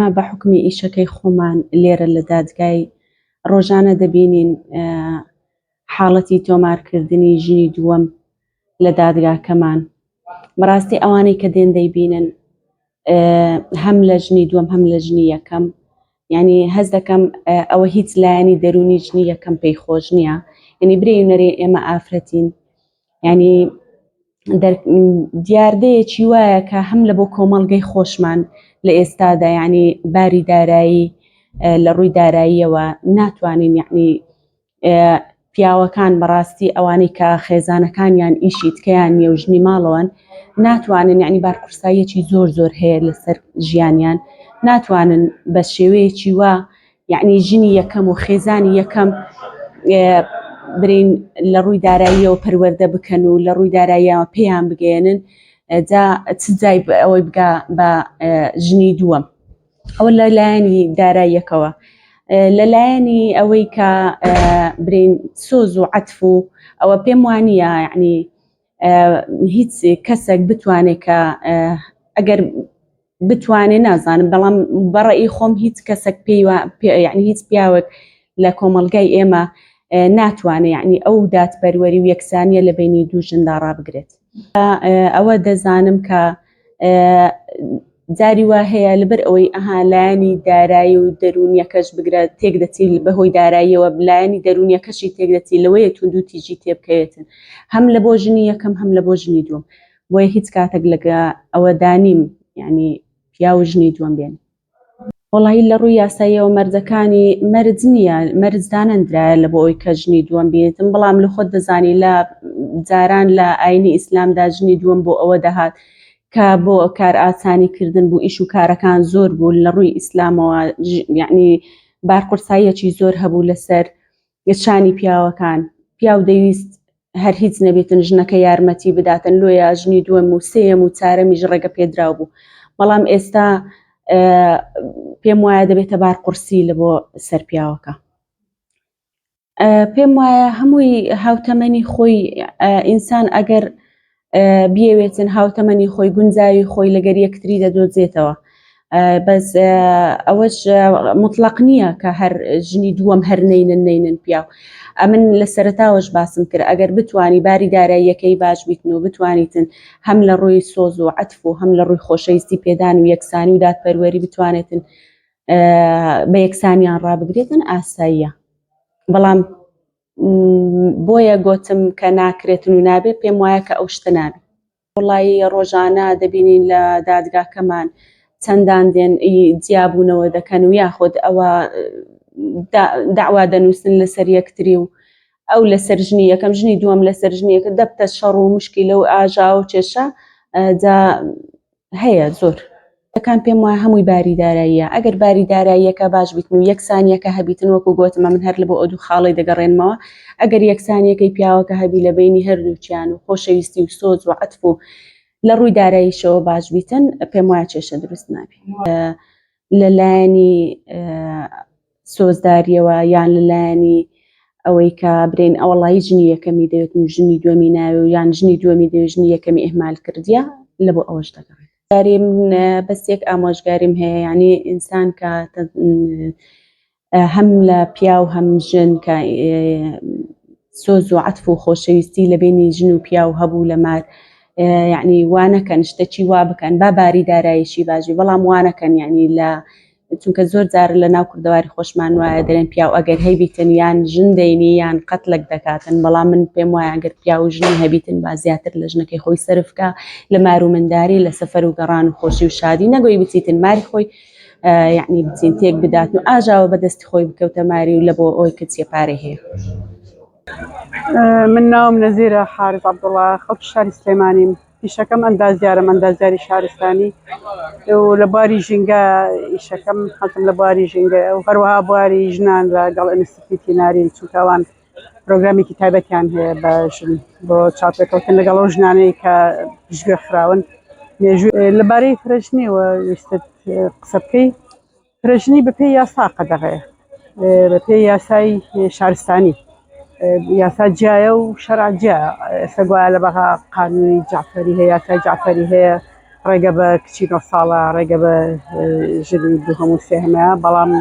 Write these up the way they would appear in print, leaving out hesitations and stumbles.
ئێمە بە حوکمی ئیشەکەی خۆمان لێرە لە دادگای ڕۆژانە دەبینین حاڵەتی تۆمارکردنی ژنی دووەم لە دادگاکەمان. بەڕاستی ئەوانەی کە دێن دەیبینن هەم لە ژنی دووەم هەم لە ژنی یەکەم یعنی هەست دەکەم ئەوە هیچ لایەنی دەروونی ژنی یەکەم پێی خۆش نییە یعنی برێ نەرێ ئێمە ئافرەتین یعنی دیاردەیەکی وایە کە هەم لە بۆ کۆمەڵگەی خۆشمان لە ئێستادا یعنی باری دارایی لە ڕووی داراییەوە ناتوانین یعنی پیاوەکان بەڕاستی ئەوانەی کە خێزانەکانیان ئیشی تکەیان نییە و ژنی ماڵەوەن ناتوانن یعنی بارقورساییەکی زۆر زۆر هەیە لەسەر ژیانیان ناتوانن بە شێوەیەکی وا یعنی ژنی یەکەم و خێزانی یەکەم برین لە ڕووی داراییەوە پەروەردە بکەن و لە ڕووی داراییەوە پێیان بگەیەنن جا چ جای ئەوەی بگا بە ژنی دووەم. ئەوە لە لایەنی داراییەکەوە لە لایەنی ئەوەی کە برین سۆز و عەتف و ئەوە پێم وانە یعنی هیچ کەسێک بتوانێت کە ئەگەر بتوانێ نازانم بەڵام بەڕێی خۆم هیچ کەسێک پێی یعنی هیچ پیاوێک لە کۆمەڵگای ئێمە ناتوانێت یعنی ئەو دادپەروەری و یەکسانیە لە بینی دوو ژندا ڕابگرێت ئەوە دەزانم کە جاری وا هەیە لەبەر ئەوەی ئەها لایەنی دارایی و دەروونیەکەش بگرە تێک دەچی بەهۆی داراییەوە لایەنی دەروونیەکەشی تێک دەچی لەوەیە توندوتیژی تێبکەوێتن هەم لە بۆ ژنی یەکەم هەم لە بۆ ژنی دووەم بۆیە هیچ کاتێک لەگە ئەوە دانیم یعنی پیاو و ژنی دووەم بێن. وەڵایی لە ڕووی یاساییەوە مەرجەکانی مەرج نییە مەرج دانەندرایە لە بۆ ئەوی کە ژنی دووەم بینێتم بەڵام لە خۆت دەزانی لە جاران لە ئاینی ئیسلامدا ژنی دووەم بۆ ئەوە دەهات کە بۆ کار ئاسانی کردن بوو ئیش و کارەکان زۆر بوو لە ڕووی ئیسلامەوە یعنی بارقورساییەکی زۆر هەبوو لەسەر شانی پیاوەکان پیاو دەیویست هەر هیچ نەبێتن ژنەکە یارمەتی بداتن لۆیە ژنی دووەم و سێیەم و چارەمیش ڕێگە پێدراو بوو بەڵام ئێستا پێم وایە دەبێتە بار قورسی لە بۆ سەر پیاوەکە پێم وایە هەمووی هاوتەمەنی خۆی ئینسان ئەگەر بیەوێتن هاوتەمەنی خۆی گونجاوی خۆی لەگەر یەکتری دەدۆزێتەوە بەس ئەوەش مطلق نییە کە هەر ژنی دووەم هەر نینن نینن پیاو ئەمن لە سەرتاوەش باسم کرد ئەگەر بتانی باری داراییەکەی باش بیتن و بتوانیتن هەم لە ڕووی سۆز و عەتف و هەم لە ڕووی خۆشەویستی پێدان و یەکسانی و دادپەروەری بتوانێتن بە یەکسانیان ڕابگرێتن ئاساییە بەڵام بۆیە گۆتم کە ناکرێتن و نابێ پێم وایە کە ئەو شتە نابێ. وەڵایی ڕۆژانە دەبینین لە دادگاکەمان چەندان دێن جیابوونەوە دەکەن و یاخود ئەوە داوا دەنووسن لەسەر یەکتری و ئەو لەسەر ژنی یەکەم ژنی دووەم لەسەر ژنی یەکە دەبتە شەڕ و مشکیلە و ئاژاوە و کێشە جا هەیە زۆر. کان پێم وایە هەمووی باری داراییە ئەگەر باری داراییەکە باش بیتن و یەکسانیەکە هەبیتن وەکو گۆتم ئەمن هەر لە بۆ ئەو دوو خاڵەی دەگەڕێنمەوە ئەگەر یەکسانیەکەی پیاوەکە هەبی لە بەینی هەردووکیان و خۆشەویستی و سۆز و عەتف و لە ڕووی داراییشەوە باش بیتن پێم وایە کێشە دروست نابی لە لایەنی سۆزداریەوە یان لە لایەنی ئەوەی کە برێن ئەوەڵایی ژنی یەکەمی دەوێت و ژنی دووەمی ناوێ و یان ژنی دووەمی دەوێت ژنی یەکەمی ئیهمال کردیە لە بۆ ئەوەش دەگەڕێت. من بەس یەک ئامۆژگاریم هەیە یعنی ئینسان کە هەم لە پیاو هەم ژن کە سۆز و عەتف و خۆشەویستی لە بینی ژن و پیاو هەبوو لە مار یعنی وانەکەن شتەکی وا بکەن با باری داراییشی باشی بەڵام وانەکەن یعنی لە چونکە زۆر جار لە ناو کوردەواری خۆشمان وایە دەرێن پیاو ئەگەر هەیبیتن یان ژن دەینی یان قەتلەک دەکاتن بەڵام من پێم وایە ئەگەر پیاو و ژنی هەبیتن با زیاتر لە ژنەکەی خۆی سەرف کا لە مار و منداری لە سەفەر و گەڕان و خۆشی و شادی نەگۆی بچیتن ماری خۆی یعنی بچین تێک بدات و ئاژاوە بەدەستی خۆی بکەوتە ماری و لە بۆ ئەوی کە چیە پارەی هەیە. من ناوم نەزیرە حارس عەبدوڵا خەڵکی شاری سلێمانیم پیشەکەم ئەندازیارم ئەندازیاری شارستانی و لە بواری ژینگە ئیشەکەم حەزم لە بواری ژینگە و هەروەها بواری ژنان لەگەڵ ئینستیتیوتی نارین چونکە ئەوان پرۆگرامێکی تایبەتیان هەیە بە ژن بۆ چاوپێکەوتن لەگەڵ ئەو ژنانەی کە پشتگوێ خراون مێژوو لەبارەی فرەژنیەوە ویستت قسە بکەی فرەژنی بەپێی یاسا قەدەغەیە بەپێی یاسای شارستانی یاسا جیایە و شەرع جیایە ئێستا گوایە لە بەغا قانونی جعفەری هەیە یاسای جعفەری هەیە. ڕێگە بە کچی نۆ ساڵە ڕێگە بە ژنی دووهەم و سێهەمە بەڵام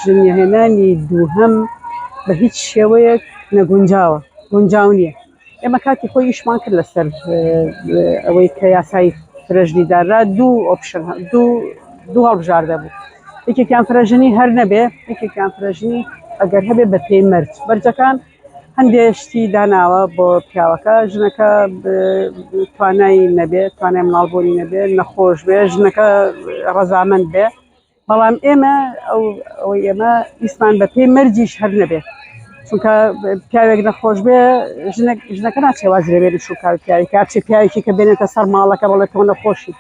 ژنهێنانی دووهەم بە هیچ شێوەیەک نەگونجاوە گونجاو نییە ئێمە کاتی خۆی ئیشمان کرد لەسەر ئەوەی کە یاسای فرەژنی دارا دوو option دوو دوو هەڵبژاردە بوو یەکێکیان فرەژنی هەر نەبێ یەکێکیان فرەژنی ئەگەر هەبێ بە پێی مەرج مەرجەکان هەندێ شتی داناوە بۆ پیاوەکە ژنەکە توانای نەبێ توانای مناڵبوونی نەبێ نەخۆش بێ ژنەکە ڕەزامەند بێ بەڵام ئێمە ئەو ئەوەی ئێمە ئیسمان بە پێی مەرجیش هەر نەبێ چونکە پیاوێک نەخۆش بێ ژنێک ژنەکە ناچێ واز لێ بێنێ شوکاوی پیاوی کاچێ پیاوێکی کە بێنێتە سەر ماڵەکە بەڵێ تۆ نەخۆشی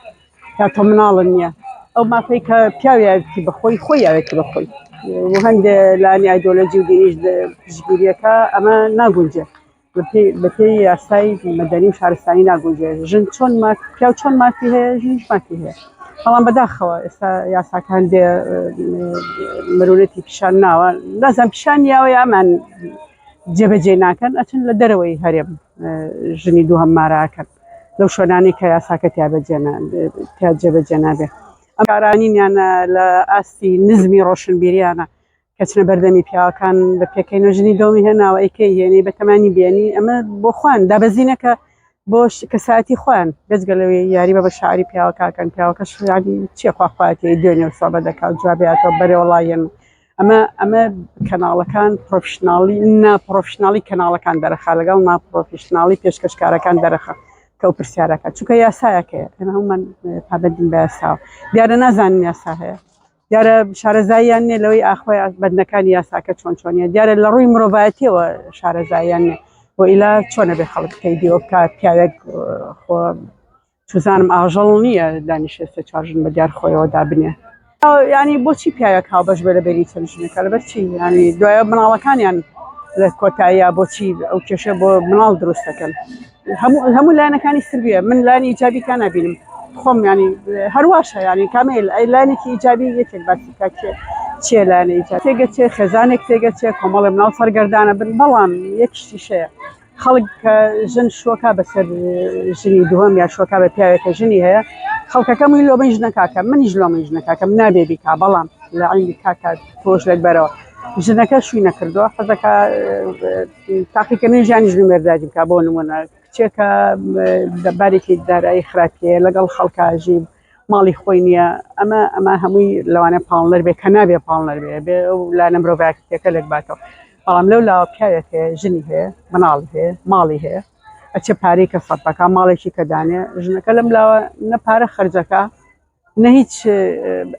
یا تۆ مناڵن نییە ئەو مافەی کە پیاویەتی بەخۆی خۆی یاوێتی بەخۆی و هەندێ لانی ئایدۆلۆجی و دینیش پشتگیریەکە ئەمە ناگونجێ بەپێی یاسای مەدەنی و شارستانی ناگونجێ ژن چۆن ماف پیاو چۆن مافی هەیە ژنیش مافی هەیە بەڵام بەداخەوە ئێستا یاساکان دێ مرونەتی پیشان ناوە نازان پیشان یاوە یامان جێبەجێ ناکەن ئەچن لە دەرەوەی هەرێم ژنی دووهەم ماراکەن لەو شوێنانەی کە یاساکە تیا جێبەجێ نابێ ئەم کارانینیانە لە ئاستی نزمی ڕۆشنبیریانە کەچنە بەردەمی پیاوەکان بە پێکەینەوە ژنی دۆمی هێناوە ئەی کەی هێنی بە تەمانی بێنی ئەمە بۆ خۆیان دابەزینەکە بۆ کەسایەتی خۆیان بێجگە لەوەی یاری بە بە شعری پیاوەکەکەن پیاوەکەش یانی چیە خوا خوایەتی دوێنێ و سەبە دەکا و جوابیاتەوە بەرێ وەڵایەن ئەمە ئەمە کەناڵەکان پرۆفشناڵی ناپرۆفشناڵی کەناڵەکان دەرەخا لەگەڵ ناپرۆفشناڵی پێشکەشکارەکان دەرەخا کە ئەو پرسیارەکە چونکە یاسایەکەیە ئێمە هەموومان پابەندین بە یاساوە دیارە نازانن یاسا هەیە دیارە شارەزاییان نییە لەوەی ئاخۆی بەندەکانی یاساکە چۆن چۆنیە دیارە لە ڕووی مرۆڤایەتیەوە شارەزاییان نییە بۆ ئیلا چۆنە بێ خەڵک پەیدیەوە بکات پیاوێک خۆ چوزانم ئاژەڵ نییە دانیشێ سێ چوار ژن بە دیار خۆیەوە دابنێ ینی بۆچی پیاوێک هاوبەش بێ لە بەری چەند ژنەکە لەبەر چی ینی دوایە مناڵەکانیان لە کۆتاییە بۆچی ئەو کێشە بۆ مناڵ دروست دەکەن هەموو هەموو لایەنەکانی سلبیە من لایەنی ئیجابی تا نابینم خۆم ینی هەرواشە ینی کامل ئەی لایەنێکی ئیجابی یەکێک باسی کاکێ چیە لایەنە ئیجابی تێگەچێ خێزانێک تێگەچێ کۆمەڵێ مناڵ سەرگەردانە بن بەڵام یەک شتیشەیە خەڵک کە ژن شوەکا بەسەر ژنی دووەم یا شوەکا بە پیاوێک کە ژنی هەیە خەڵکەکەم وی لۆمەی ژنەکاکە منیش لۆمەی ژنەکەکەم نابێ بیکا بەڵام لە عینی کاکە تۆش لەک بەرەوە ژنەکە شوی نەکردووە حەزەکە تاقیکردنی ژیانی ژن و مێرداتی بکا بۆ نمونە کچێکە بارێکی دارایی خراپیە لەگەڵ خەڵکاژی ماڵی خۆی نییە ئەمە ئەمە هەمووی لەوانە پاڵنەر بێ کە نابێ پاڵنەر بێ بێ ئەو لایەنە مرۆڤایەتیەکە لێک باتەوە بەڵام لەو لاوە پیاوێک هەیە ژنی هەیە مناڵی هەیە ماڵی هەیە ئەچێ پارەی کە سەرفەکە ماڵێکی کە دانێ ژنەکە لەم لاوە نە پارە خەرجەکە نە هیچ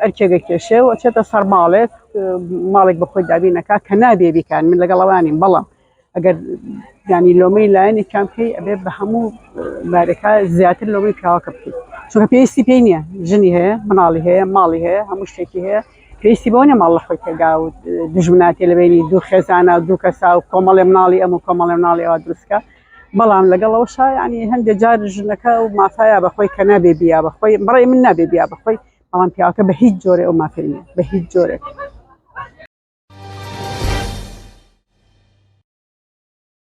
ئەرکێکە کێشێ و ئەچێتە سەر ماڵێک ماڵێک بە خۆی دابینەکە کە نابێ بیکان من لەگەڵ ئەوانیم بەڵام ئەگەر ینی لۆمەی لایەنێکیان بکەی ئەبێ بە هەموو بارەکە زیاتر لۆمەی پیاوەکە بکەیت چونکە پێویستی پێی نییە ژنی هەیە مناڵی هەیە ماڵی هەیە هەموو شتێکی هەیە پێویستی بەوە نییە ماڵ لە خۆی تێگا و دژمناتی لە بینی دوو خێزانە و دوو کەسا و کۆمەڵێ مناڵی ئەم و کۆمەڵێ مناڵی ئەوە دروستکە بەڵام لەگەڵ ئەوەشا ینی هەندێک جار ژنەکە و مافایا بەخۆی کە نابێ بیا بەخۆی بەڕێ من نابێ بیا بەخۆی بەڵام پیاوەکە بە هیچ جۆرێ ئەو مافەی نییە بە هیچ جۆرێک.